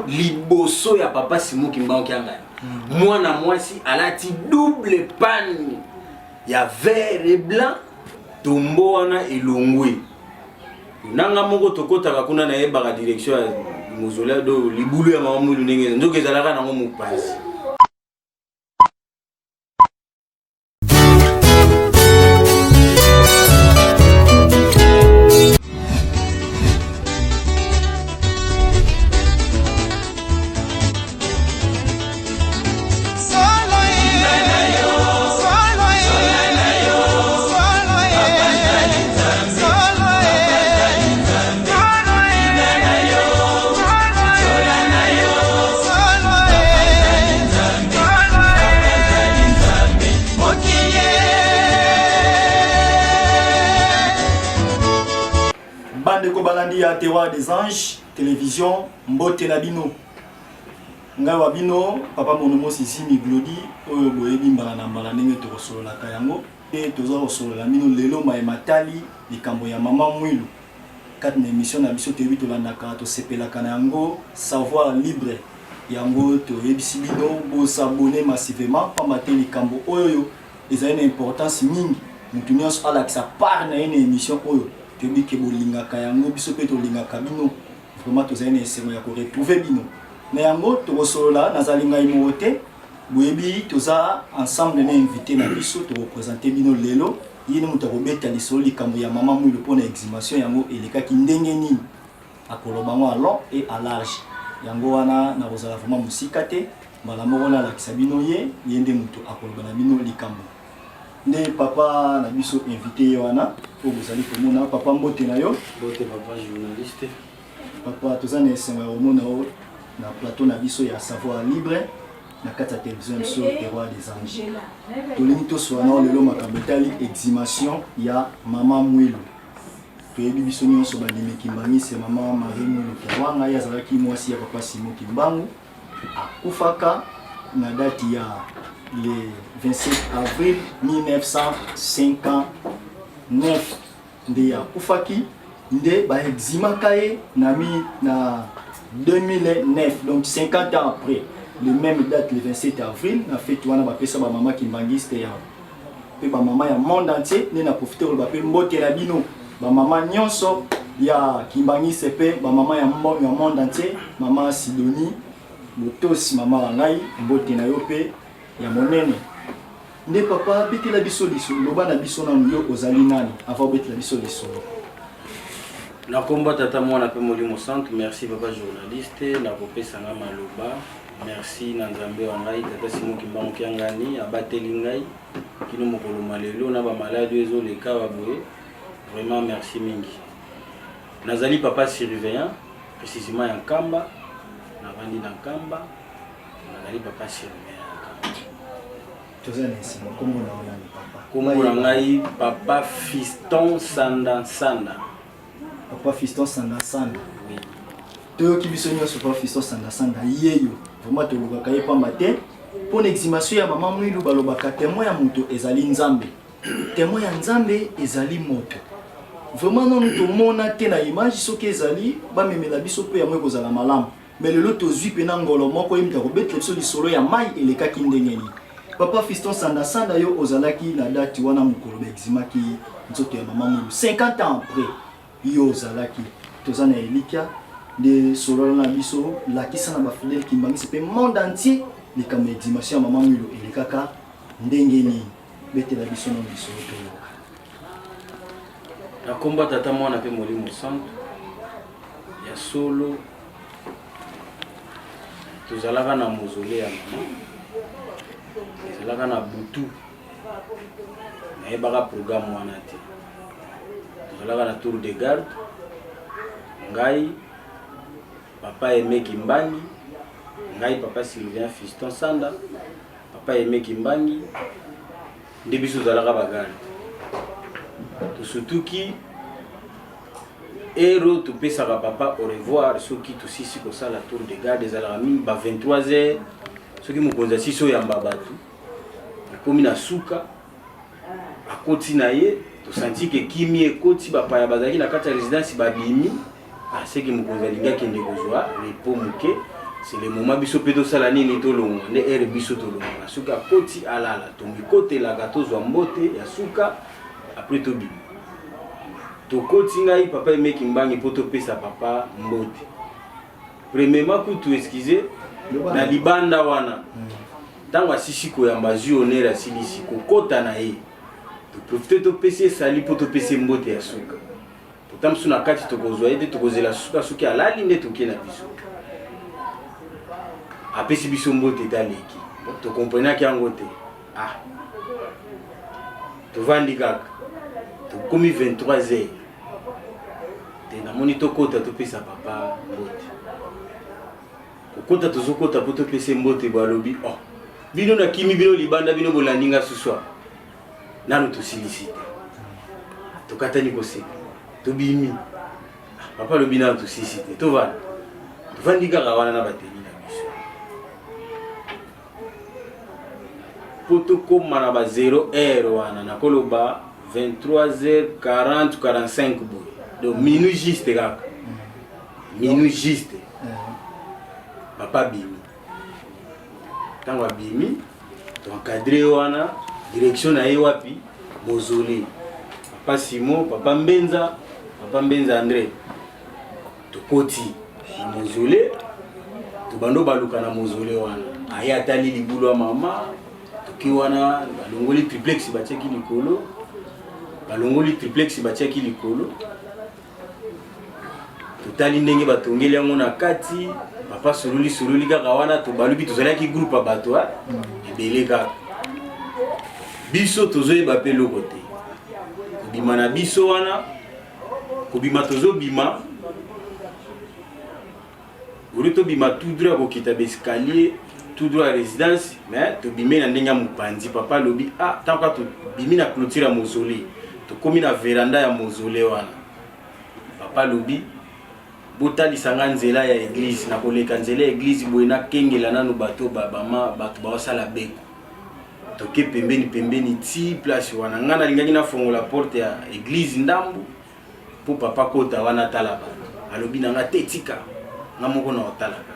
Liboso ya papa Simon Kimbangu Kiangani, mwana mwasi alati double panne ya vert et blanc, tombo wana elongwe. Nanga moko tokotaka kuna, nayebaka direction ya mausolée do libulu ya mama Mwilu ndenge nzoka ezalaka nango mopanzi. Bandeko balandi ya Terroir des Anges Télévision, mbote na bino. Ngai wa bino papa Monomosi Zimi Glody, oyo boyebi mbala na mbala ndenge tokosololaka yango. Mpe toza kosolola bino lelo maye matali likambo ya mama Mwilu. Kati na emission na biso toyebi tolandaka, tosepelaka na yango, savoir libre. Yango toyebisi bino bo s'abonner massivement, pamba te likambo oyo ezali na importance mingi. Mutu nyonso alakisa part na ye na emission oyo. Toyebi ke bolingaka yango, biso mpe tolingaka bino. Vraiment tozali na esengo ya ko retrouver bino. Na yango tokosolola, nazali ngai moko te. Boyebi toza ensemble na invité na biso, tokopresente bino lelo. Ye nde moto akobeta lisolo likambo ya mama Mwilu mpo na exhumation yango elekaki ndenge nini. Akoloba yango à long et à large. Yango wana nakozala vraiment mosika te, mbala moko nalakisa bino ye, ye nde moto akoloba na bino likambo. Nde papa na biso invité ye wana oyo bozali komona. Papa, mbote na yo. Mbote papa journaliste. Papa, toza na esengo ya komona yo na plateau na biso ya Savoir Libre na kati ya télévision biso Terroir des Anges. Tolingi tosolola na yo lelo makambo etali exhumation ya mama Mwilu. Toyebi biso nyonso bandimi kimbanguiste, mama Marie Mwilu Kiawanga, ye azalaki mwasi ya papa Simon Kimbangu, akufaka na date ya le 27 avril 1959 nde akufaki, nde baexhumaka ye na, mi, na 2009, donc 50 ans après, le même date, le 27 avril, na fête wana bapesa bamama kimbanguiste ya mpe bamama ya monde entier. Nde na profite koloba mpe mbote na bino bamama nyonso ya kimbanguiste mpe bamama ya monde entier. Mama Sidonie Botosi, mama na ngai, mbote na yo mpe ya monene. Nde papa, betela biso lisolo, loba na biso nanu yo ozali nani avant obetela biso lisolo. Na kombo Tata, Mwana mpe Molimo Santu, merci papa journaliste na kopesa nga maloba. Merci na Nzambe wa ngai Tata Simon Kimbangu Kiangani, abateli ngai kino mokolo mwa lelo na bamaladi oyo ezoleka baboye. Vraiment merci mingi. Nazali papa surveillant précisément ya Nkamba, navandi na Nkamba, nazali papa surveillant ya Nkamba. Toza na esengo. Kombo na yo nani papa? Kombo na ngai papa Fiston Sanda Sanda. Papa Fiston Sanda Sanda. Oui. Toyoki biso nyonso papa Fiston Sanda Sanda yeyo. Vraiment tolukaka ye pamba te. Mpo na exhumation ya mama Mwilu balobaka témoin ya moto ezali Nzambe. Témoin ya Nzambe ezali moto. Vraiment nanu tomona te na image, soki ezali bamemela biso mpe yango ekozala malamu. Mais lelo tozwi pena ngolo moko, ye moto akobetela biso lisolo ya mai elekaki ndenge nini. Papa Fiston Sanda Sanda, yo ozalaki na date wana mokolo baexhumaki nzoto ya mama Mwilu 50 ans après, yo ozalaki. Toza na elikya nde solola na biso, lakisa na bafidèle kimbanguiste mpe monde entier likambo ya exhumation ya mama Mwilu elekaka ndenge nini. Betela biso na lisolo toyoka. Na kombo Tata, Mwana mpe Molimo Santu, ya solo tozalaka na mausolée ya mama, ezalaka na butu, nayebaka programme wana te. Tozalaka na tour de garde, ngai papa Aimé Kimbangi, ngai papa Sylvain Fiston Sanda, papa Aimé Kimbangi, nde biso tozalaka bagarde. Tosutuki ero topesaka papa au revoir soki tosisi kosala tour de garde, ezalaka mingi ba 23 heures. Soki mokonzi asisi oyamba bato, ekomi na suka, akoti na ye, tosanti ke kimi ekoti, bapaya bazalaki na kati ya résidence babimi, aseki mokonzi alingi akende kozwa repos moke. C'est le moment biso mpe tosala nini, tolongwa nde ere biso tolongwaka. Soki akoti alala, tomikotelaka tozwa mbote ya suka, après tobima. Tokoti ngai papa Emeki Mbangi mpo topesa papa mbote. Premièrement kutu, excuse, na libanda wana ntango asisi koyamba, azwi honneur, asilisi kokota na ye, toprofite topesi ye sali mpo topesi ye mbote ya suka. Pota mosusu na kati tokozwa ye te, tokozela suka soki alali nde toke na biso. Apesi biso mbote te, aleki, tokomprenaki yango te. Ah, tovandi kaka, tokomi 23 heures te, namoni tokota topesa papa mbote. Kokota, tozokota mpo topesa ye mbote, balobi: "Oh, bino nakimi bino libanda, bino bolandi nga susu nanu tosilisi te." Tokatani koseka, tobimi. Papa alobi nanu tosilisi te, tovanda. Tovandi kaka wana na bateni na biso mpo tokóma na ba 0 heure wana, nakoloba 23 h 40 45 boye, donc minuit juste, kaka minuit juste. Papa abimi. Ntango abimi, toencadre wana, direction na ye wapi? Mausolée. Papa Simon, papa Mbenza, papa Mbenza André, tokoti na mausolée, tobando baluka na mausolée wana. Aye atali libulu ya mama, toki wana, balongoli triplex batiaki likolo, balongoli triplex batiaki likolo. Totali ndenge batongeli yango na kati. Papa sololi sololi kaka wana, tobaluki. Tozalaki groupe ya bato ebele kaka, biso tozoyeba mpe eloko te. Kobima na biso wana, kobima, tozobima oli, tobima tout droit, kokita baescalier tout droit ya résidence, mais tobimi na ndenge ya mopanzi. Papa alobi: "Ah." Ntango kaka tobimi na clôture ya mausolée, tokomi na veranda ya mausolée wana, papa alobi: "Botalisa nga nzela ya église, nakoleka nzela ya église boye, nakengela nanu bato bama bato baosala beko." Toke pembeni pembeni ti place wana. Ngai nalingaki nafongola porte ya église ndambu mpo papa kota wana atala bato. Alobi na nga te: "Tika nga moko na otala kaka."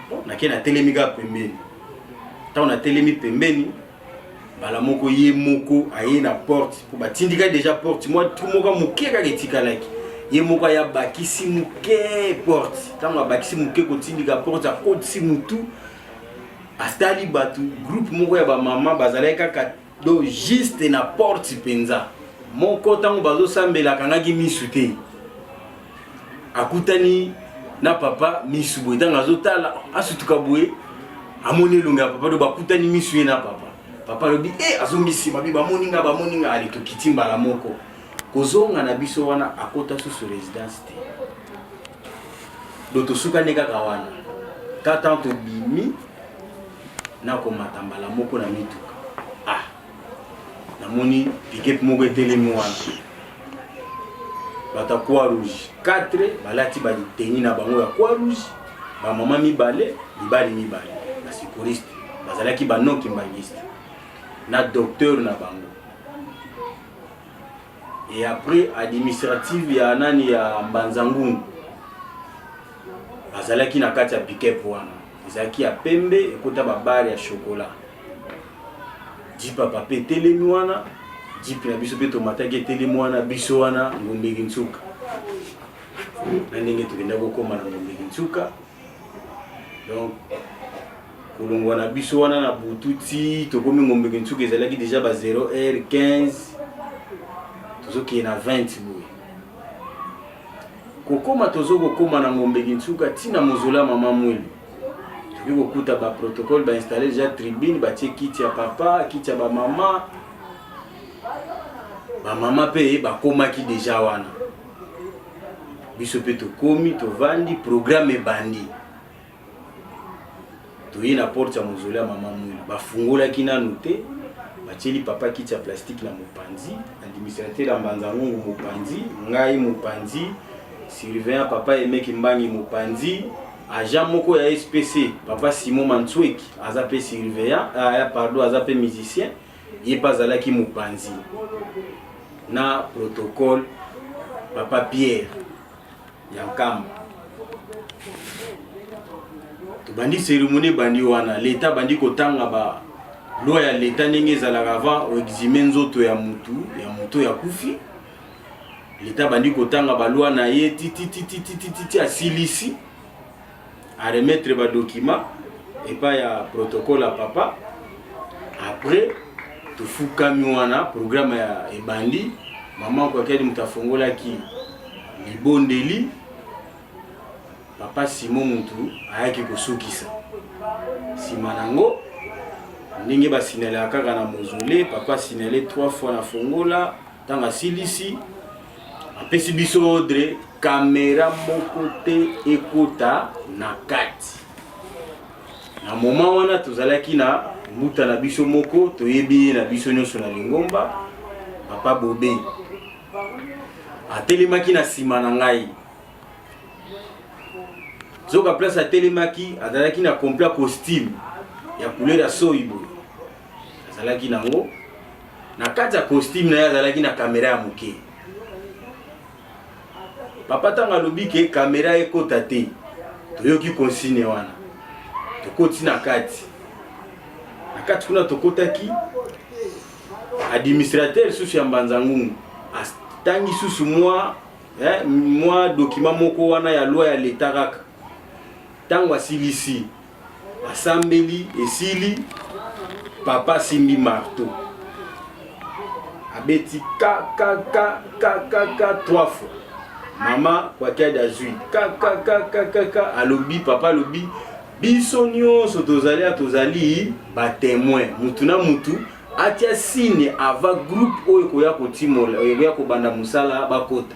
Bon, nake, natelemi kaka pembeni. Ntango natelemi pembeni, mbala moko ye moko aye na porte, mpo batindikaki déjà porte, mwa trou moko moke kaka etikalaki. Ye moko aya, abakisi moke porte. Ntango abakisi moke kotindika porte, akotisi mutu, atali bato, groupe moko ya bamama bazalaki kaka do juste na porte mpenza moko. Ntango bazosambela, akangaki misu te, akutani na papa misu boye. Ntango azotala, asutuka boye, amoni elongi ya papa, do bakutani misu ye na papa. Papa alobi e, azongi nsima bi: "Bamoni nga, bamoni nga." Ale, tokiti mbala moko kozonga na biso wana, akota susu résidence te. Do tosukani kaka wana. Kaka ntango tobimi, nakomata mbala moko na mituka, ah, namoni pick-up moko etelemi wana, bato ya Croix Rouge 4 balati batenue na bango ya Croix Rouge, bamama mibale, mibali mibale, basecouriste bazalaki banoki mbangiste na docteur na bango. Et après, administrative ya nani, ya Mbanza Ngungu, bazalaki na kati ya pick-up wana. Ezalaki ya pembe, ekota babarre ya chocolat. Jeep ya papa etelemi wana, jeep na biso mpe tomataki etelemi wana. Biso wana Ngombeki Ntsuka, na ndenge tokenda kokóma na Ngombeki Ntsuka. Donc kolongwa na biso wana na butu ti tokomi Ngombeki Ntsuka, ezalaki déjà ba 0 heure 15, tozokende na 20 boye. Kokóma, tozo kokóma na Ngombeki Ntsuka, ntina mozola mama Mwelu, tokoki kokuta baprotocole bainstalle déjà tribune, batie kiti ya papa, kiti ya bamama. Bamama mpe bakomaki déjà wana. Biso mpe tokomi, tovandi, programme ebandi. Toye na porte ya mausolée ya mama Mwilu, bafungolaki nanu te. Batieli papa kiti ya plastique na mopanzi, administrateur ya Mbanza Ngungu mopanzi, ngai mopanzi, surveillant papa Emeki Mbangi mopanzi, agent moko ya SPC papa Simon Mantsweki aza mpe surveillant, ah, pardon, aza mpe musicien, ye mpe azalaki mopanzi, na protocole papa Pierre ya Nkamba. Tobandi cérémonie ebandi wana, leta abandi kotanga ba loi ya leta ndenge ezalaka avant oexhume nzoto ya mutu ya moto ya kufi. Leta abandi kotanga ba loi na ye titititititi, asilisi a remettre ba document epai ya protocole ya papa. Après tofukami wana, programme ya ebandi. Mama Kwakiadi moto afongolaki libondeli, papa Simon mutu ayaki kosukisa. Nsima nango ndenge basinalaka kaka na mausolée, papa asinale 3 fois na fongola. Ntango asilisi apesi biso ordre, kamera moko te ekota na kati. Na moment wana tozalaki na mbuta na biso moko, toyebi ye na biso nyonso na lingomba, papa Bobe atelemaki na nsima na ngai. Zoka place atelemaki azalaki na complet costume ya couleur ya soyi boye, azalaki nango na kati ya costume na ye, azalaki na kamera ya moke. Papa ntango alobi ke kamera ekota te, toyoki consigne wana, tokoti na kati. Na kati kuna tokotaki, administrateur susu ya Mbanza Ngungu atangi susu mwa mwa document moko wana ya loi ya leta kaka. Ntango asilisi asambeli, esili, papa asimbi marteau, abeti ka ka ka ka ka ka trois fois. Mama Kwakiadi azwi ka ka ka ka ka ka, alobi, papa alobi biso nyonso tozali a tozali batémoin, mutu na mutu atia signe avant groupe oyo ekoya kotimola, oyo ekoya kobanda mosala bakota.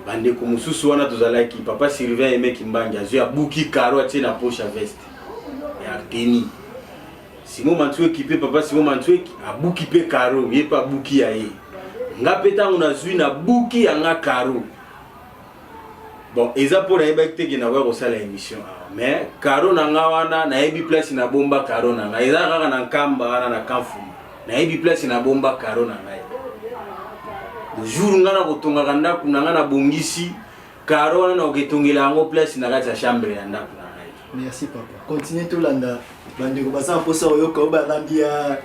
Bandeko mosusu wana tozalaki, papa Sylvain Aimé Kimbangi azwi abuki karo atie na poche ya veste ya teni. Simon Mansueki mpe papa Simon Mansueki abuki mpe karo, ye mpe abuki ya ye. Nga mpe ntango nazwi nabuki ya nga karo. Bon, eza mpo nayebaki te ke nakoya kosala émission awa, mais karo na nga wana nayebi place nabomba karo na ngai, eza kaka na Nkamba wana na Kamfuma, nayebi place nabomba karo na ngai. Le jour nga na kotongaka ndako na ngai, nabongisi karo wana, nakoketongela yango place na kati ya chambre ya ndako na ngai. Merci papa, continue. Tolanda bandeko baza na mposa oyoka oyo balandi ya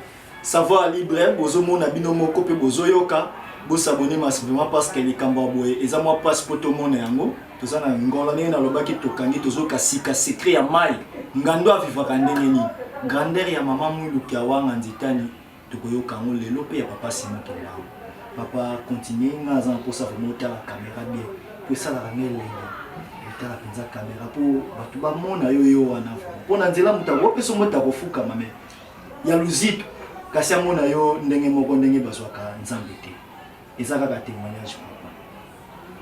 Savoir Libre. Bozomona bino moko mpe bozoyoka, bos'abonner massivement parce que likambo ya boye eza mwa mpasi mpo tomona yango. Toza na ngola ndenge nalobaki, tokangi, tozoyoka sika secret ya mai ngando avivaka ndenge nini, grandeur ya mama Mwilu Kiawanga Nzitani. Tokoyoka yango lelo mpe ya papa Simon Kimbangu. Papa, continue. Nga aza na mposa vraiment otala caméra bien mpo esalaka nga elengi otala mpenza caméra mpo bato bamona yo yo wana mpo na nzela moto akopesa moto akofukama me ya luzito, kasi amona yo ndenge moko ndenge bazwaka Nzambe te. Eza kaka témoignage, papa.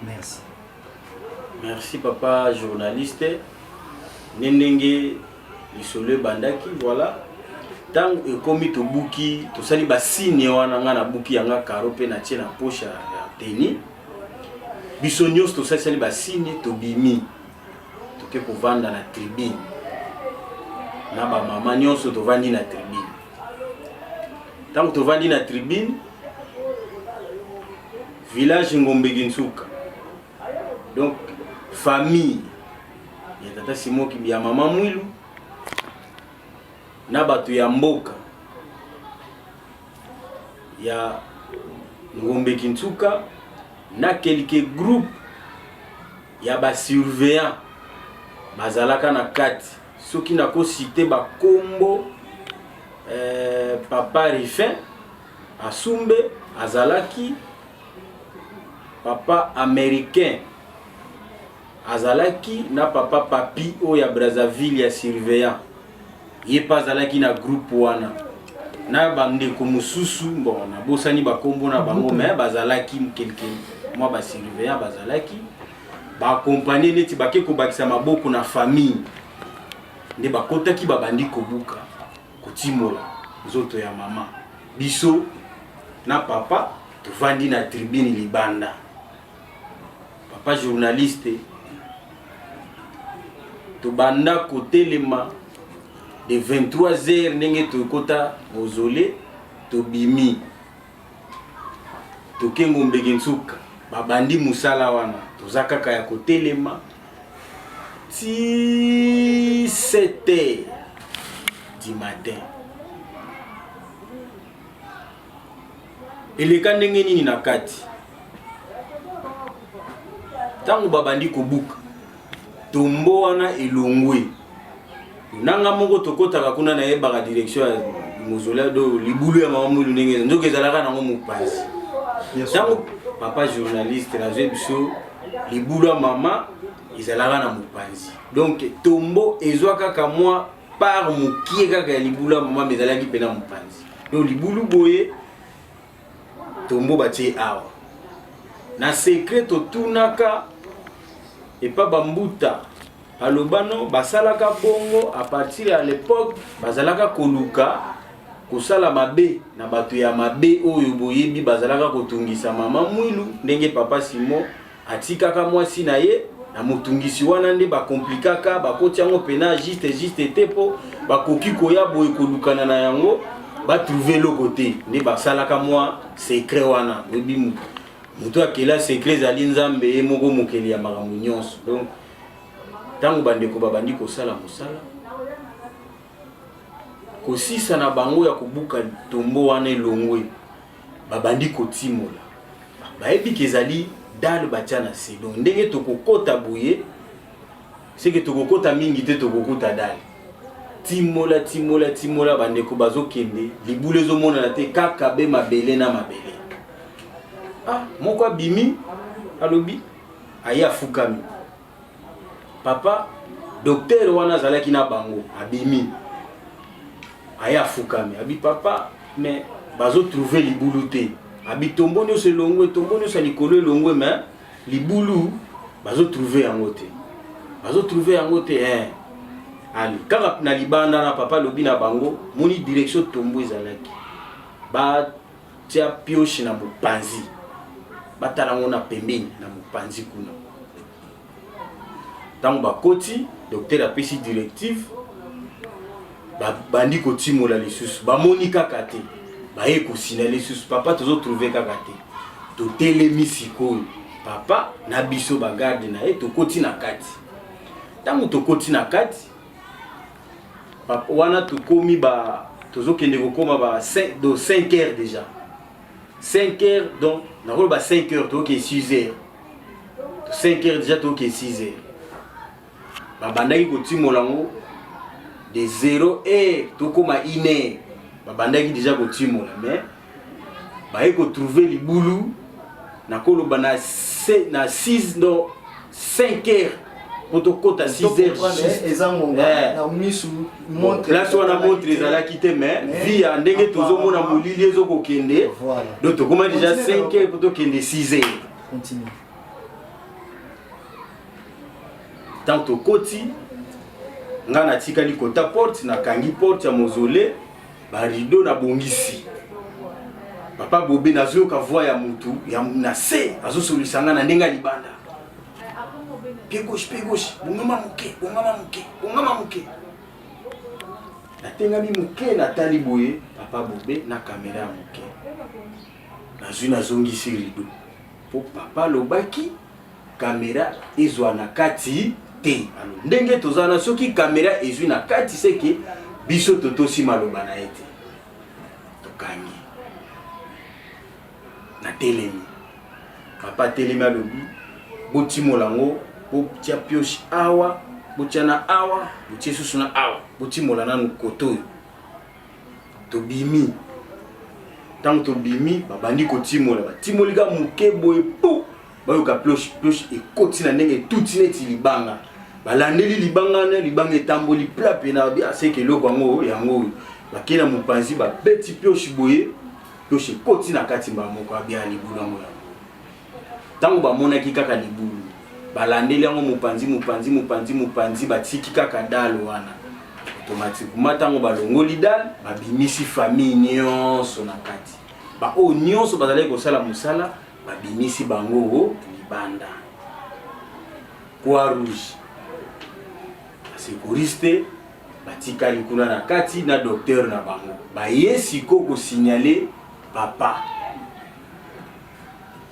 Merci. Merci papa journaliste. Nde ndenge lisolo ebandaki, voilà. Ntango ekomi tobuki, tosali basigne wana, ngai nabuki yanga karo mpe natie na poche ya teni. Biso nyonso tosalisali basigne, tobimi, toke kovanda na tribune na bamama nyonso. Tovandi na tribune. Ntango tovandi na tribune, village Ngombeki Nsuka, donc famille ya tata Simoki ya mama Mwilu na bato ya mboka ya Ngombeki Nsuka na quelques groupe ya basurveillant bazalaka na kati. Soki nakociter bakombo, papa Rifin Asumbe azalaki, papa Américain azalaki, na papa Papi oyo ya Brazzaville ya surveillant, ye mpe azalaki na groupe wana, na bandeko mosusu, bon, nabosani bakombo na bango, mais bazalaki quelque mwa basurveillant, bazalaki baaccompagner neti bake kobakisa maboko na famille. Nde bakotaki, babandi kobuka, kotimola nzoto ya mama. Biso na papa tovandi na tribune libanda. Papa journaliste, tobanda kotelema de 23 heures ndenge tokota mausolée, tobimi, toke Ngombeki Nsuka, babandi mosala wana, toza kaka ya kotelema. Ti 7 heures du matin. Eleka ndenge nini na kati? Ntango babandi kobuka tombo wana elongwe nanga moko tokotaka kuna nayebaka direction ya mausolée do libulu ya mama mwilu ndenge eza nzoka ezalaka nango mopanzi ntango papa journaliste nazwi biso libulu ya mama ezalaka na mopanzi donc tombo ezwa kaka mwa part mokie kaka ya libulu ya mama ma ezalaki mpena mopanzi donc libulu boye tombo batie awa na secret totunaka epa bambuta aloba no basalaka bongo à partir ya l'époque bazalaka koluka kosala mabe na bato ya mabe oyo boyebi bazalaka kotungisa mama mwilu ndenge papa Simon atikaka mwasi na ye na motungisi wana nde bakomplikaka bakoti yango mpena juste juste te mpo bakoki koya boye kolukana na yango batrouve eloko te nde basalaka mwa secret wana oyebi moto akela secret ezali nzambe ye moko mokeli ya makambo nyonso donc ntango bandeko babandi kosala mosala kosisa na bango ya kobuka tombo wana elongwe babandi kotimola bayebi ke ezali dalle batia na se donc ndenge tokokota boye seke tokokota mingi te tokokuta dalle timola timola timola bandeko bazokende libulu ezomonana te kaka be mabele na mabele ah moko abimi alobi aye afukami papa docteur wana azalaki na bango abimi aye afukami abi papa mais bazotrouve libulu te abi tombo nyonso elongwe tombo nyonso ya likolo elongwe mais libulu bazotrouve yango te bazotrouve yango te eh. Ali kaka na libanda na papa alobi na bango moni direction tombo ezalaki batia pioche na mopanzi batala yango na pembeni na mopanzi kuna ntango bakoti docteur apesi directive babandi kotimola lisusu bamoni kaka te baye kosina lisusu papa tozotrouve kaka te totelemi sikoyo papa na biso bagarde na ye tokoti na kati ntango tokoti na kati papa wana tokomi ba tozokende kokoma ba 5 do 5 heures déjà 5 heures donc nakoloba 5 heures tokoke 6 heures 5 heures déjà tokoke 6 heures babandaki kotimola yango de 0 heure tokoma 1 heure babandaki déjà kotimola mais baye kotrouve libulu nakoloba na 6 no 5 heures po tokota 6 heures eza ngonga na misu montre place wana montre ezalaki te mais vi ya ndenge tozomona molili ezokokende donc tokoma déjà 5 heures po tokende 6 heures continue ntango tokoti ngai natikali kota porte nakangi porte ya mausolée barideau nabongisi papa bobe nazoyoka voix ya mutu ya na se azosolisa ngai na ndenge ya libanda pied gauche pied gauche bongama moke bongama moke bongama moke natengami moke natali boye papa bobe na kamera ya moke nazwi nazongisi rideau mpo papa alobaki kamera ezwa na kati te alo ndenge toza na soki kamera ezwi na kati seke biso totosi maloba na ye te tokangi natelemi papa atelemi alobi botimola yango botia pioche awa botia na awa botie susu na awa botimola nanu koto oyo tobimi ntango tobimi babandi kotimola batimoli ka moke boye po bayoka ploche ploche ekoti na ndenge etuti neti libanga balandeli libanga wana libanga etamboli pla pena babi aseke eloko yango yango oyo bakei na mopanzi babeti pioche boye pioche ekoti na kati mbala moko abia libulu yango yango ntango bamonaki kaka libulu balandeli yango mopanzi mopanzi mopanzi mopanzi batiki kaka dalle wana automatiquement ntango balongoli dalle babimisi famille nyonso na kati baoyo nyonso bazalaki kosala mosala babimisi bango libanda croix rouge basecouriste batikali kuna na kati na docteur na bango baye siko kosignale papa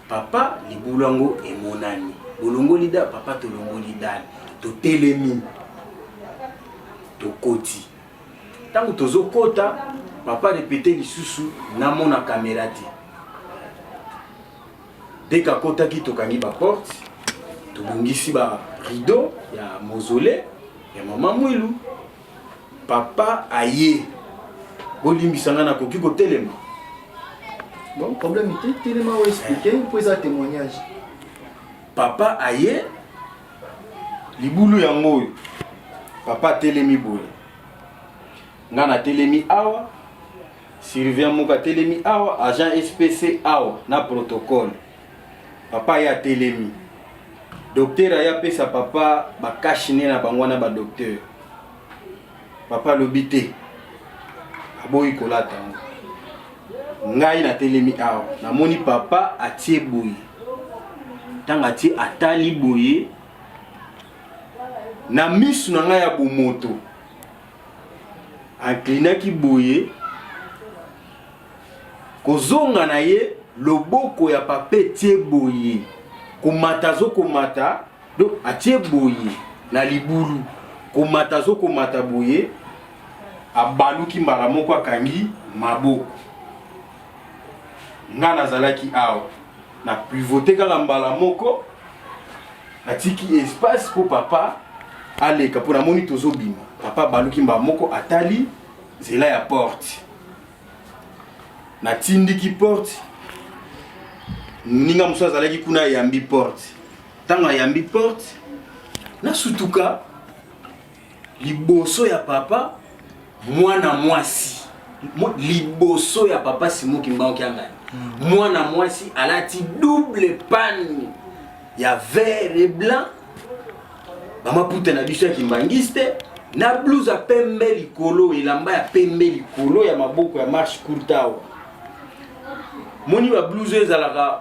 papa libulu yango emonani bolongoli dalle papa tolongoli dalle. Totelemi, tokoti. Ntango tozokota, papa repete lisusu, namona kamera te. Dès qu'akotaki, tokangi baporte, tobongisi ba rideau ya mausolée ya mama Mwilu. Papa aye, bolimbisa nga, nakoki kotelema? Bon, problème te, telema o expliquer mpo eza témoignage. Papa aye, libulu yango oyo. Papa atelemi boye, nga natelemi awa, surveillant moko atelemi awa, agent SPC awa na protocole. Papa aye atelemi, docteur aye apesa papa bacache-nez na bango wana badocteur. Papa alobi te, aboyi kolata yango. Ngai natelemi awa, namoni papa atie boye. Ntango atie, atali boye na misu na ngai ya bomoto, inclinaki boye kozonga na ye, loboko ya papa etie boye komata, azokomata. Donc atie boye na libulu, komata, azokomata boye, abaluki mbala moko, akangi maboko. Nga nazalaki awa na pivote kaka mbala moko, natiki espace mpo papa aleka, mpo namoni tozobima. Papa abaluki mbala moko, atali nzela ya porte, natindiki porte. Moninga mosusu azalaki kuna, ayambi porte. Ntango ayambi porte, nasutuka liboso ya papa, mwana mwasi liboso ya papa Simon Kimbangu Kiangani. Mwana mwasi alati double pagne ya vert et blanc, bamaputa na biso ya kimbangiste, na blouse ya pembe likolo, elamba ya pembe likolo ya maboko ya manche courte awa. Moni ba blouse oyo ezalaka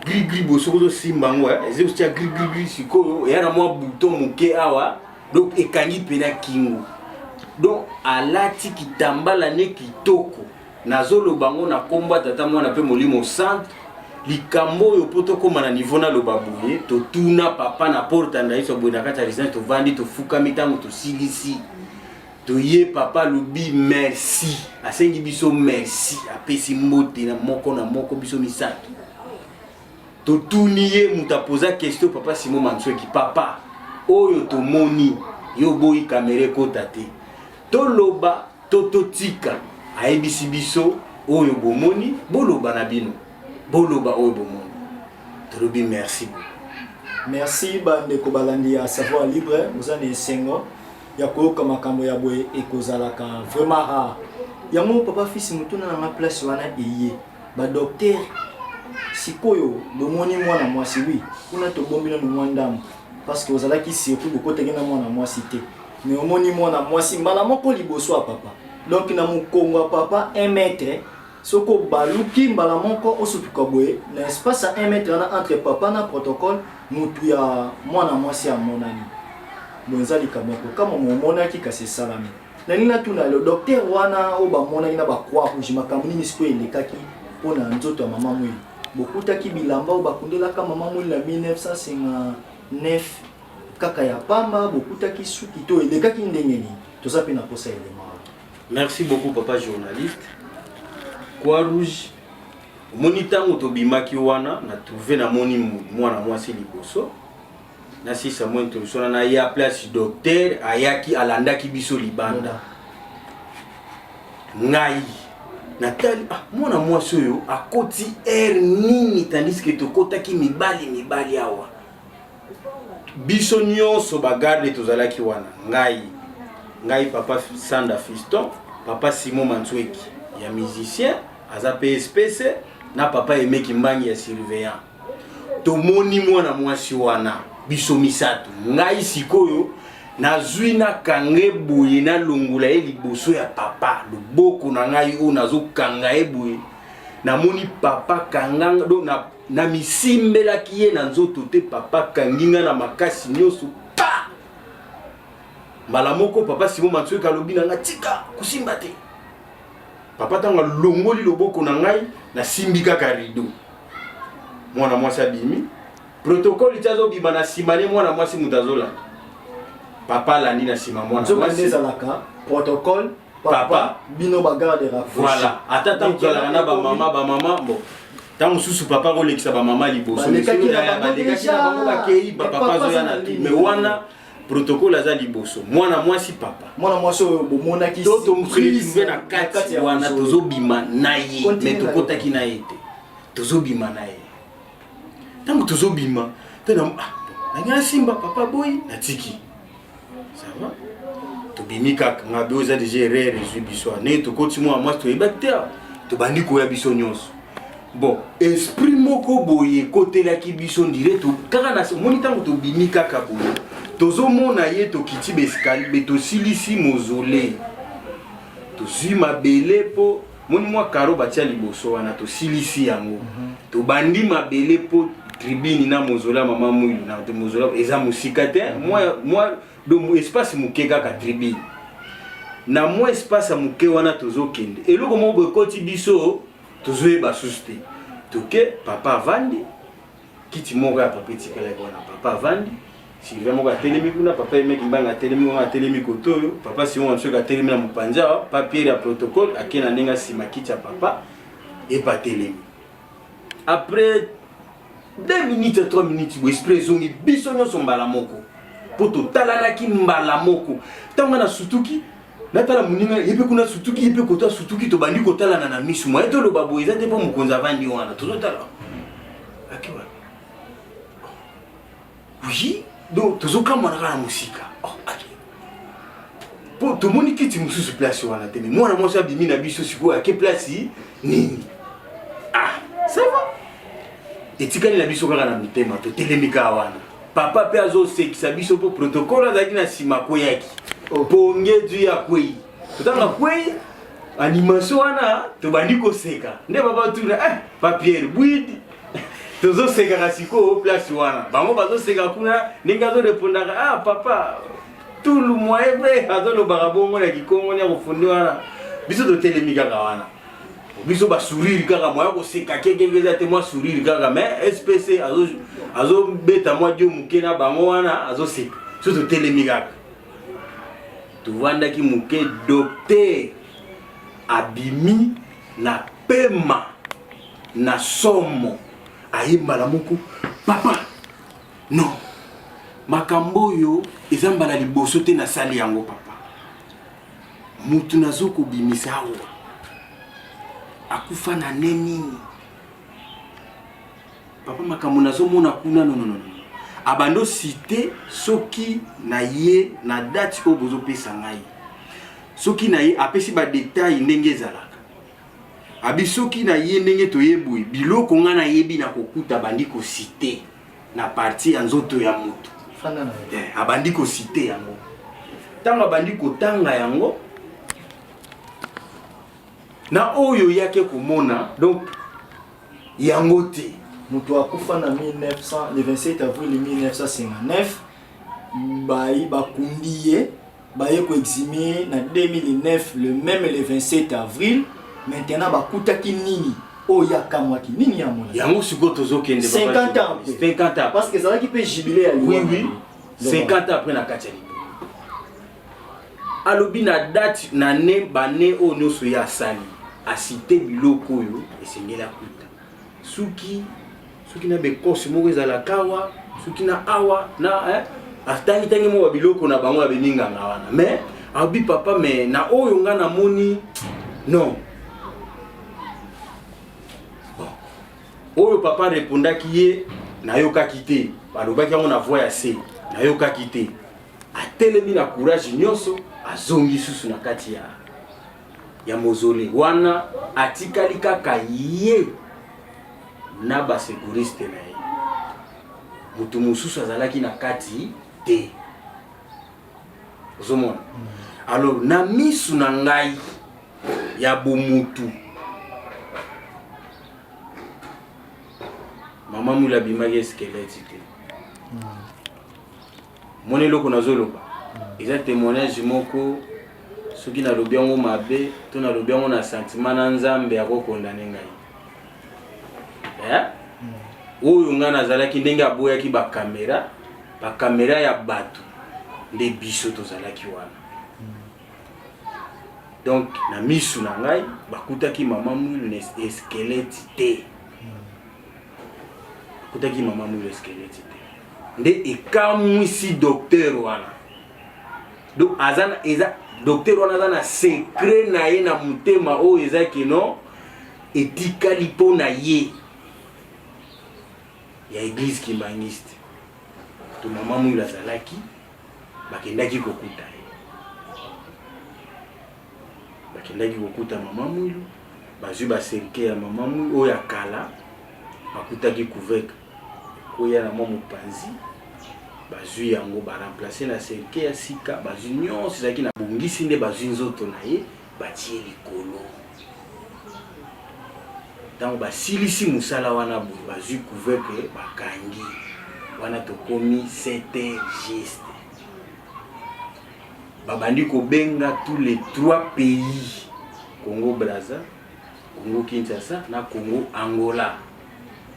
gris gris boye, soki ozosimba yango eza otia gris gris gris. Sikoyo eya na mwa bouton moke awa, donc ekangi mpena kingo. Donc alati kitambala ne kitoko. Nazoloba yango na kombo ya Tata, Mwana mpe Molimo Centre. Likambo oyo, mpo tokóma na niveau naloba boye, totuna papa na porte ndayiso boye na kati ya résidence. Tovandi, tofukami. Ntango tosilisi, toye, papa alobi merci, asengi biso merci, apesi mbote na moko na moko, biso misato. Totuni ye, moto apoza question, papa Simon Mansoki: "Papa, oyo tomoni, yo boyi kamera ekota te, toloba to totika?" Ayebisi biso: "Oyo bomoni, boloba na bino, boloba oyo bomoni." Tolobi merci beaucoup. Merci bandeko balandi ya Savoir Libre. Oza na esengo ya koyoka makambo ya boye, ekozalaka vraiment rare yango. Papa Fils, motuna nanga place wana eye badocteur. Sikoyo bomoni mwana mwasi, oui, kuna tobombi nano mwa ndambo parce que ozalaki surtout bokotaki na mwana mwasi te, mais omoni mwana mwasi mbala moko liboso ya papa, donc na mokongo ya papa 1 mètre. Soki obaluki mbala moko, osutuka boye na espace ya 1 mètre wana entre papa na protocole, mutu ya mwana mwasi amonani. Bon, eza likambo ya kokama momonaki, kasi esalami. Nalingi natuna lelo docteur wana oyo bamonaki na bacroix rouge, makambo nini sikoyo elekaki mpo na nzoto ya mama Mwili? Bokutaki bilamba oyo bakundelaka mama Mwili na 1959 kaka ya pamba? Bokutaki suki to elekaki ndenge nini? Toza mpe na posa elema wana. Merci beaucoup, papa journaliste. Croix rouge, omoni, ntango tobimaki wana, na trouve, namoni mwana mwasi liboso. Nasisa mwa introduction wana, naya place docteur ayaki, alandaki biso libanda. Ngai natali: "Ah, mwana mwasi oyo akoti aire nini?" Tandis que tokotaki mibali mibali awa, biso nyonso bagarde tozalaki wana: ngai papa Sanda Fiston, papa Simon Mansweki ya musicien, aza PSPC, na papa Emeki Mbangi ya surveillant. Tomoni mwana mwasi wana, biso misato. Ngai sikoyo nazwi, nakange boye, nalongola ye liboso ya papa. Loboko na ngai oyo nazokanga ye boye, namoni papa kanga do na, na misimbelaki ye na nzoto te. Papa kangi nga na makasi nyonso pa. Mbala moko papa Simon Mansoki alobi na nga: "Tika kosimba te." Papa ntango alongoli loboko na ngai, nasimbi kaka rideau, mwana mwasi abimi. Protocole ti azobima na nsima ne mwana mwasi, moto azolanda. Papa alandi na nsima mwana Nzoka nde ezalaka protocole papa, papa bino ba garde rapproché. Voilà, ata ntango tozalaka na bamama bamama bon ntango mosusu papa akolekisa bamama liboso balekaki na bango bakei bapapa azoya na tu mais wana protocole aza liboso mwana mwasi papa mwana mwasi oyo bomonaki to toretrouve na kati wana tozobima na ye mais tokotaki na ye te tozobima na ye ntango tozobima mpe na ah, nangi nasimba papa boyi natiki ça va tobimi kaka ngabi oyo eza deja erreur ezwi biso ane tokoti mwa mwasi toyebaki te tobandi koya biso nyonso bon esprit moko boye ekotelaki biso ndire kaka na omoni ntango tobimi kaka boye tozomona ye tokiti baeskalibe tosilisi mozole tozwi mabele mpo moni mwa karo batia liboso wana tosilisi yango mm -hmm. tobandi mabele mpo tribune na mozole ya mama mwilu na mozole eza mosika te mhm. mwa mwa donc espace moke kaka tribune na mwa espace ya moke wana tozokende eloko moko boye ekoti biso tozoyeba susu te toke papa avandi kiti moko ya papa etikalaki wana papa avandi sylvain moko atelemi kuna papa emeki mbanga atelemi wana atelemi kote oyo papa simon wansoki atelemi na mopanzi awa pa pierre ya protocole ake na ndenge nsima kiti ya papa epe atelemi après 2 minutes 3 minutes bo esprit ezongi biso nyonso mbala moko mpo totalanaki mbala moko ntango nga nasutuki natala moninga ye mpe kuna asutuki ye mpe koto asutuki tobandi kotalana na miso moye toloba boye eza te mpo mokonzi avandi wana tozotala ake wapi oui donc tozokamwana kaka na mosika oh, ake mpo tomoni kiti mosusu place wana te me mwana mwasi abimi na biso sikoyo ake place nini ah ça va etikali na biso kaka na mitema totelemi kaka wana papa mpe azosekisa biso mpo protocole azalaki na nsima akweyaki oh. ponge du akwei totanga akwei animation wana tobandi koseka nde papa tuna eh, pa pierre bwidi tozosekaka sikoyo place wana bango bazoseka kuna ndenge azorepondaka ah papa tulu moye mpe azolobaka bongo na kikongo ni akofundi wana biso totelemi kaka wana biso ba sourire kaka moya koseka kekeke eza te mwa sourire kaka mais spc azobeta mwa dio moke na bango wana azoseka so totelemi kaka tovandaki moke docteur abimi na pema na somo aye mbala moko papa non makambo oyo eza mbala liboso te nasali yango papa Mutu nazo kobimisa awa akufa na ne nini papa makambo nazomona kuna nononono abando cite soki na ye na date oyo bozopesa ngai soki na ye apesi badetail ndenge ezalaka abi soki na ye ndenge toye boye biloko ngai nayebi na kokuta bandi kosite na partie ya nzoto ya moto eh, abandi kosite yango ntango abandi kotanga yango na oyo yake komona donc yango te moto akufa na 1900 le 27 avril 1959 bayi bakundi ye baye ko exhumer na 2009 le même le 27 avril maintenant bakutaki nini oyo ye akamwaki nini ye amonaki yango sikoyo tozokende 50 ans après 50 ans parce que ezalaki mpe jubile ya oui oui 50 ans après na kati ya libulu alobi na date na ne bane oyo nyonso ye asali asite biloko oyo esengeli akuta suki soki na bekosi moko ezalaka awa soki na awa na eh, atangitangi moko biloko na bango ya beminganga wana mais abi papa mais na oyo nga namoni non bon oyo papa repondaki ye nayokaki te balobaki yango na voix ya se nayokaki te atelemi na courage nyonso azongi susu na kati ya ya mozole wana atikali kaka ye na ba secouriste na ye moto mosusu azalaki na kati te ozomona mm. alors na misu na ngai ya bomutu mama mula abimaki eskeleti te mm. Mona eloko nazoloba eza témoignage moko soki nalobi yango mabe to nalobi yango na sentiment na Nzambe akokondane ngai eh? Hmm. Oyo ngai nazalaki ndenge aboyaki bakamera bakamera ya bato Nde biso tozalaki wana. Donc na misu na ngai bakutaki mama Mwilu na squelette te. Bakutaki mama Mwilu squelette te. Nde ekamwisi docteur wana. Donc aza na eza docteur wana aza na secret na ye na motema oyo eza kino etikali mpo na ye ya église kimbanguiste. To mama Mwilu azalaki, bakendaki kokuta ye, bakendaki kokuta mama Mwilu, bazwi baserke ya mama Mwilu oyo ya kala, bakutaki couvercle koya na mwa mopanzi, bazwi yango baremplace na serke ya sika, bazwi nyonso ezalaki na bongisi, nde bazwi nzoto na ye batie likolo. Ntango basilisi mosala wana boye, bazwi couvercle bakangi wana, tokomi 7 heures juste, babandi kobenga tous les trois pays, Congo Brazza, Congo Kinshasa na Congo Angola.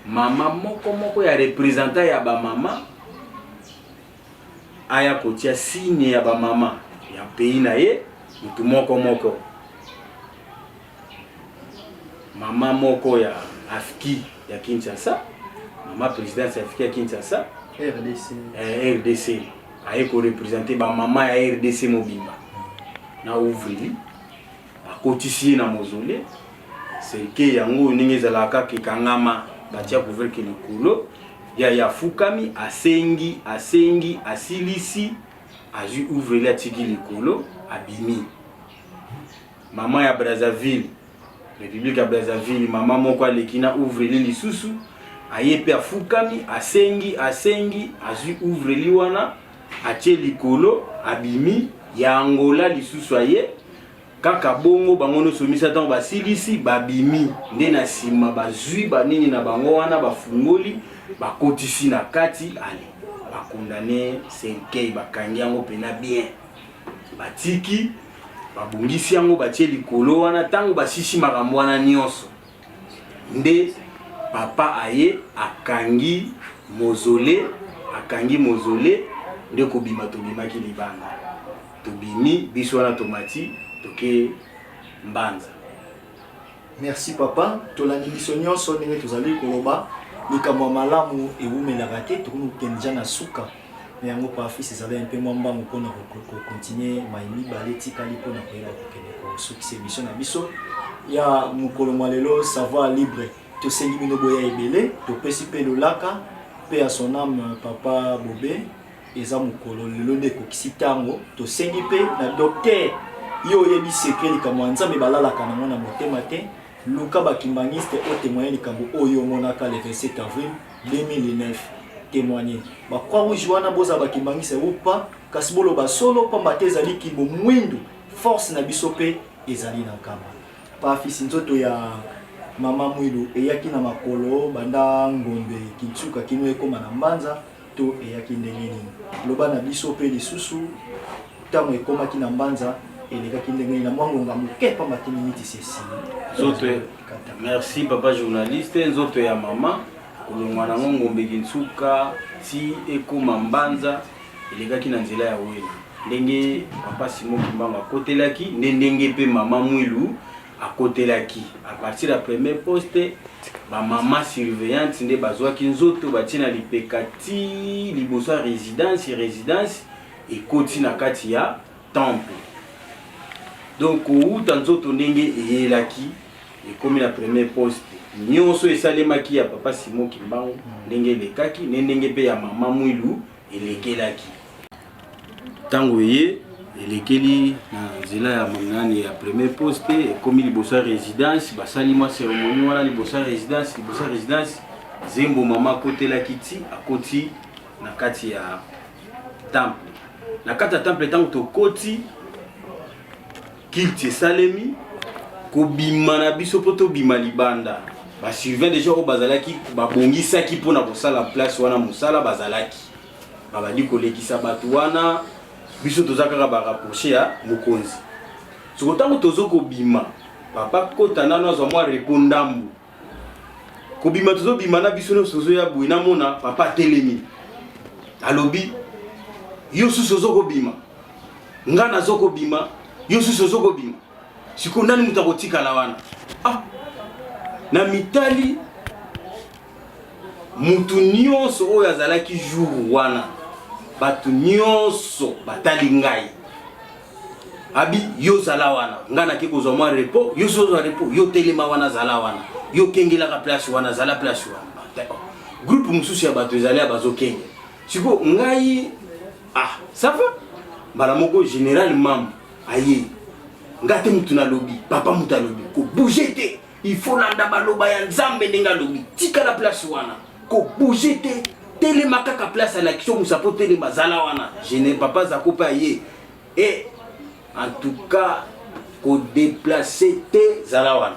Mama moko moko ya représentant ya bamama aya kotia signe ya bamama ya pays na ye, mutu moko moko. Mama moko ya AFKI ya Kinshasa, mama présidente ya AFKI ya Kinshasa, RDC, RDC aye korepresente bamama ya RDC mobimba na ouvrir, bakotisi ye na mausolée. Cercueil yango ndenge ezalaka kaka ekangama, batia couvercle likolo ya ye, afukami, asengi, asengi, asilisi, azwi ouvre-lit atiki likolo, abimi. Mama ya Brazzaville, République ya Brazzaville, mama moko aleki na ouvre-lit lisusu, aye mpe afukami, asengi, asengi, azwi ouvre-lit wana atie likolo, abimi. Ya Angola lisusu aye kaka bongo, bango nyonso misa. Ntango basilisi, babimi, nde na nsima bazwi banini na bango wana, bafungoli, bakotisi na kati. Ale bakondane cercueil, bakangi yango mpena bien, batiki, babongisi yango, batie likolo wana. Ntango basisi makambo wana nyonso, nde papa aye, akangi mausolée, akangi mausolée, nde kobima tobimaki libanda. Tobimi biso wana, tomati, toke Mbanza. Merci papa. Tolandi biso nyonso ndenge tozali koloba, likambo ya malamu ewumelaka te. Tokomi kokende deja na suka na yango. Pafis ezali mpe mwa mbangu mpona kocontinue mai mibale etikali mpona koyeba kokende kosukisa émission na biso ya mokolo mwa lelo, Savoir Libre. Tosengi bino boya ebele. Topesi mpe lolaka mpe ya son âme papa Bobe. Eza mokolo lelo nde ekokisi ntango. Tosengi mpe na docteur, yo oyebi secret, likambo ya Nzambe balalaka nango na motema te. Luka bakimbangiste otémoigne likambo oyo omonaka le 27 avril 2009. Témoigne bacroix rouge wana, bozala bakimbangiste ou pas, kasi boloba solo, pamba te ezali kimbo mwindu, force na biso mpe ezali na nkamba. Pafisi, nzoto ya mama Mwilu eyaki na makolo banda Ngombe Kintsuka kino ekóma na Mbanza, to eyaki ndenge nini? Loba na biso mpe lisusu, ntango ekómaki na Mbanza elekaki ndenge nini, na mwa ngonga moke, pamba te miniti sesi. Nzoto, merci papa journaliste. Nzoto ya mama, kolongwa nango Ngombe Kintsuka ti ekóma Mbanza, elekaki na nzela ya Wena. Ndenge papa Simon Kimbangu akotelaki, nde ndenge mpe mama Mwilu akotelaki à partir ya premier poste. Bamama surveillante nde bazwaki nzoto, batie na lipeka ti liboso ya résidence. Résidence ekoti na kati ya temple. Donc kowuta nzoto ndenge eyelaki, ekomi na premier poste, nyonso esalemaki ya papa Simon Kimbangu ndenge elekaki, nde ndenge mpe ya mama Mwilu elekelaki. Ntango eye elekeli na nzela ya nani, ya premier poste, ekomi liboso ya résidence, basali mwa cérémonie wana liboso ya résidence. Liboso ya résidence, zembo mama akotelaki ti akoti na kati ya temple. Na kati ya temple, ntango tokoti, culte esalemi. Kobima na biso mpo tobima libanda, basurveillant déjà oyo bazalaki babongisaki mpona kosala place wana mosala, bazalaki babandi kolekisa bato wana. Biso toza kaka barapproche ya mokonzi. Soko ntango tozo kobima, papa kota nano, azwa mwa repos ndambu. Kobima, tozobima na biso nyonso, tozoya boye, namona papa atelemi, alobi. Yo susu ozo kobima, nga nazo kobima, yo susu ozo kobima. Sikoyo nani moto akotikala wana? Ah, na mitali mutu nyonso oyo azalaki jour wana, bato nyonso batali ngai. Abi yo zala wana, nga nake kozwa mwa repos, yo so ozwa repos, yo telema wana, zala wana, yo kengelaka place wana, zala place wana. Groupe mosusu ya bato ezali ya bazokengela. Sikoyo ngai ah ça va, mbala moko général Mambu aye, nga te mutu nalobi, papa mutu alobi ko bouger te, il faut landa baloba ya Nzambe ndenge alobi, tikala place wana, ko bouger te, telema kaka place alakisi yo mosapo, telema zala wana. Général papa Zako pe aye, et en tout cas ko déplacer te, zala wana.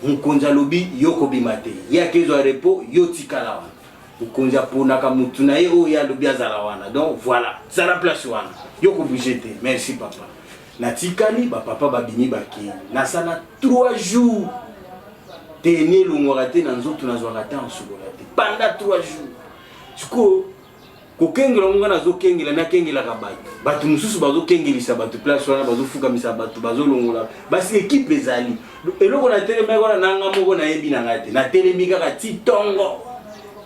Mokonzi alobi yo kobima te, ye akezwa repos, yo tikala wana. Mokonzi aponaka mutu na ye oyo ye alobi azala wana, donc voilà, zala place wana, yo ko bouger te. Merci papa. Natikali, ba papa babimi bakei, nasala 3 jours teni elongwaka te na nzoto, nazwaka temps osukola te pendant 3 jours. Sikoyo kokengela ngo nga nazokengela, nakengelaka bato, bato mosusu bazokengelisa bato place wana, bazofukamisa bato, bazolongola basi, ekipe ezali eloko. Natelemaki wana nanga moko, nayebi na ngai te, natelemi kaka ti ntongo,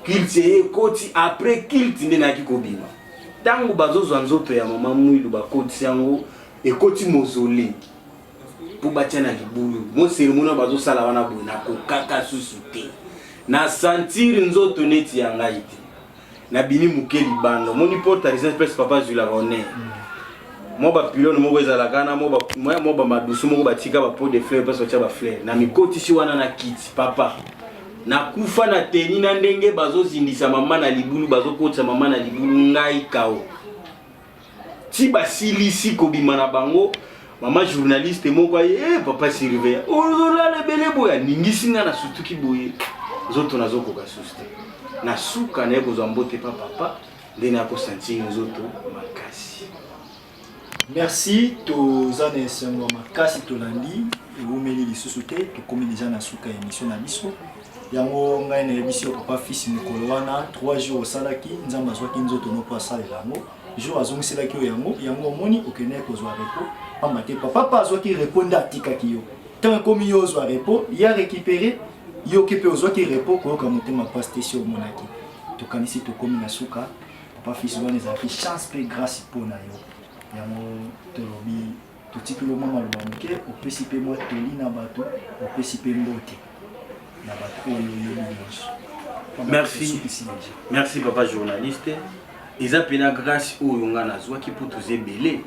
culte eye ekoti. Après culte nde nayaki kobima. Ntango bazozwa nzoto ya mama Mwilu, bakotisi yango, ekoti mausolée mpo batia na libulu. Mo cérémonie bazosala wana boye, nakokaka susu te, na sentir nzoto neti ya ngai te. Nabimi moke libanda, omoni porte ya résidence, place papa azwilaka honneur, mwa bapylône moko ezalaka na mwa bamadusu moko, batika bapots de fleur, place batia bafleur. Na mikotisi wana na kiti, papa, nakufa na teni na ndenge bazozindisa mama na libulu, bazokotisa mama na libulu, ngai kao ti basilisi kobima na bango. Mama journaliste moko aye: "Eh, papa surveillant, ozolala ebele boye." Aningisi nga, nasutuki boye, nzoto nazokoka susu te. Na suka naye kozwa mbote pa papa, nde nakosentir nzoto makasi. Merci, toza na esengo ya makasi. Tolandi, ewumeli lisusu te, tokomi deja na suka ya émission na biso. Yango ngai nayebisi yo, papa Fils, mokolo wana 3 jours osalaki, Nzambe azwaki nzoto no mpo asalela yango. Jour azongiselaki yo yango, yango omoni okendaki kozwa repos, pamba te papa mpe azwaki repos nde atikaki yo. Ntango ekomi yo ozwa repos, ya récupéré yo ke mpe ozwaki repos, koyoka motema mpasi te. Si omonaki, tokanisi tokomi na suka. Papa Fils, wana ezalaki chance mpe grâce mpo na yo. Yango tolobi totikeli yo mwa maloba moke, opesi mpe mwa toli na bato, opesi mpe mbote na bato oyo oyebi nyonso. Merci, merci papa journaliste. Eza mpena grâce oyo nga nazwaki mpo toza ebele.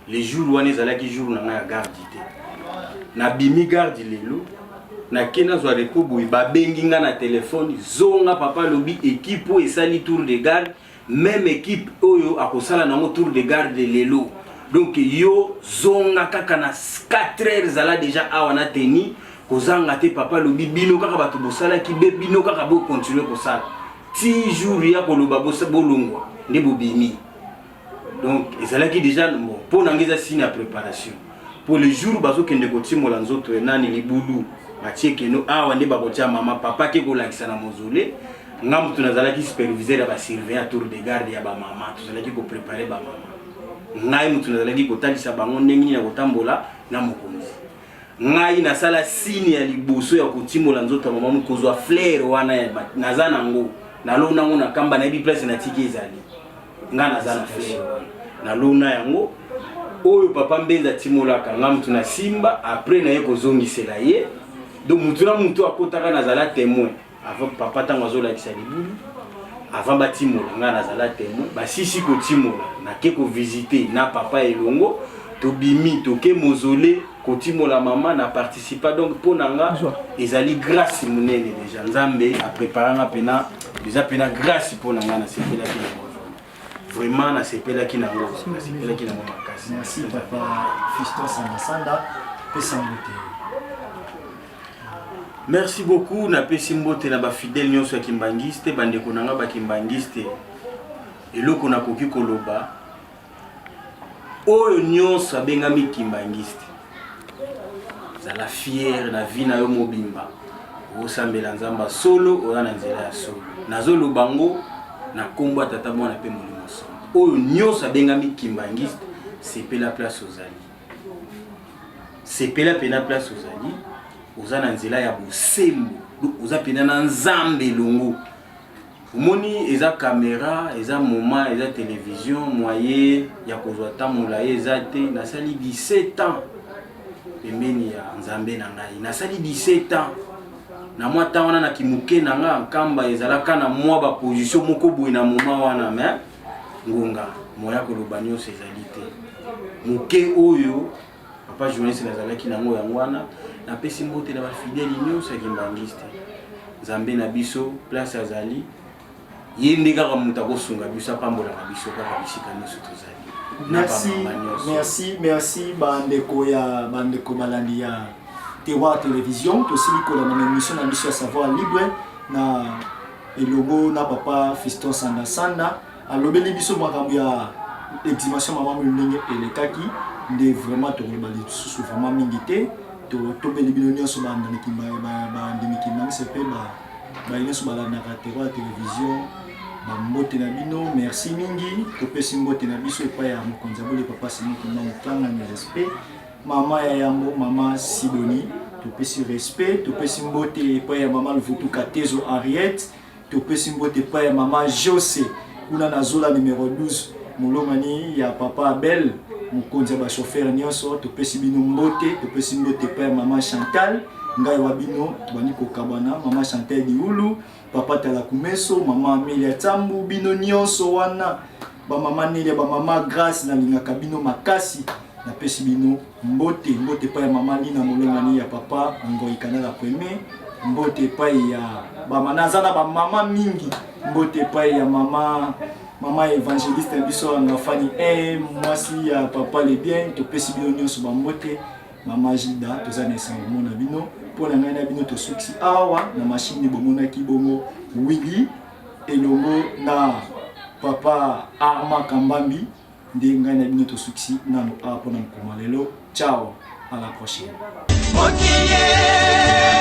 Le jour wana ezalaki jour na ngai ya garde te, nabimi garde lelo, nake nazwa repos boye, babengi nga na telefone: "Zonga, papa alobi équipe oyo esali tour de garde, même équipe oyo akosala nango tour de garde lelo, donc yo zonga kaka na 4 heures, ezala déjà awa na teni, kozanga te. Papa alobi bino kaka bato bosalaki be, bino kaka bocontinue kosala ti jour ya koloba bolongwa nde bobimi." Donc ezalaki déjà bon mpo na ngai, eza signe ya préparation pour le jour bazokende kotimola nzoto ya nani, libulu batie keno awa nde bakotia mama. Papa ke kolakisa na mausolée, nga mutu nazalaki superviseur ya basurveillant tour de garde ya bamama, tozalaki koprépare bamama. Ngai mutu nazalaki kotalisa bango ndenge nini ya kotambola na mokonzi. Ngai nasala signe ya liboso ya kotimola nzoto ya mama, kozwa fleur wana naza nango, nalona yango na kamba, nayebi place natiki ezali. Ngai naza na fleur wana, nalona yango oyo papa Mbenza atimolaka, nga mutu na simba. Après naye kozongisela ye. Donc mutu na mutu akotaka, nazala témoin avant papa ntango azolakisa libulu, avant batimola, ngai nazala témoin. Basisi kotimola, nake kovisite na papa elongo, tobimi, toke mausolée kotimola mama, na participa. Donc mpo na nga ezali grâce monene déjà, Nzambe apreparanga mpena, eza mpena grâce mpo na nga. Nasepelaki nango vraiment, nasepelaki nango, nasepelaki nango makasi. Merci papa Fiston Sandasanda, pesa mbote. Merci beaucoup. Napesi mbote na bafidèle nyonso ya kimbangiste, bandeko na nga bakimbangiste. Eloko nakoki koloba, oyo nyonso abengami kimbangiste, zala fier na vie na yo mobimba, osambela Nzambe solo, oza na nzela ya solo. Nazoloba ngo na nkombo ya Tata, Mwana mpe Molimo Santo. Oyo nyonso abengami kimbanguiste, sepela place ozali. Sepela pena place ozali, oza na nzela ya bosembo, oza pena na Nzambe elongo. Omoni eza camera, eza moment, eza television, moyen ya kozwa temps molayi eza te. Nasali 17 ans pembeni ya Nzambe na ngai. Nasali 17 ans na mwa temps wana na kimuke na nga Nkamba ezalaka na mwa ba position moko boye na moment wana, mais ngonga moya koloba nyonso ezali te. Moke oyo papa journaliste nazalaki nango yango wana napesi mbote na bafidèle nyonso ya kimbangiste. Nzambe na biso place azali ye nde kaka moto akosunga biso, apambolaka biso kaka bisika nyonso tozali. Merci, merci, merci bandeko ya bandeko balandi ya Terroir Télévision. Tosili kolanda na émission na biso ya Savoir Libre na elongo na papa Fiston Sanda Sanda. Alobeli biso makambo ya exhumation mama Mwilu ndenge elekaki nde vraiment tokoloba lisusu vraiment mingi te. Tobeli bino nyonso bandimi kimbangisa mpe baye nyonso balandaka Terroir Télévision, bambote na bino, merci mingi. Topesi mbote na biso epai ya mokonzi ya bole papa Simon Kimbangu Kiangani, respect mama ya yambo mama Sidonie, topesi respect. Topesi mbote epai ya mama Luvutu Katezo Henriette, topesi mbote epai ya mama Jose kuna na Zola numero 12, molongani ya papa Abel mokonzi ya bachauffeur nyonso, topesi bino mbote. Topesi mbote epai ya mama Chantal, ngai wa bino tobandi kokabwana, mama Chantal Diulu, papa Talakumeso, mama Amelia Tambu, bino nyonso wana bamama Nelia, bamama Grace, nalingaka bino makasi, napesi bino mbote. Mbote epai ya mama Lina, molongani ya papa Ngoi Kanala Premier, mbote epai ya bama, naza na bamama mingi, mbote epai ya mama mama évangéliste na biso Ngafani e mwasi ya papa Le Bien, topesi bino nyonso bambote. Mama Gilda, toza na esengo komona bino. Mpo na ngai na bino tosukisi awa na mashine bomonaki bongo Willy elongo na papa Armand Kambambi, nde ngai na bino tosukisi nano awa mpona mokoma lelo. Ciao, à la prochaine. Mokili.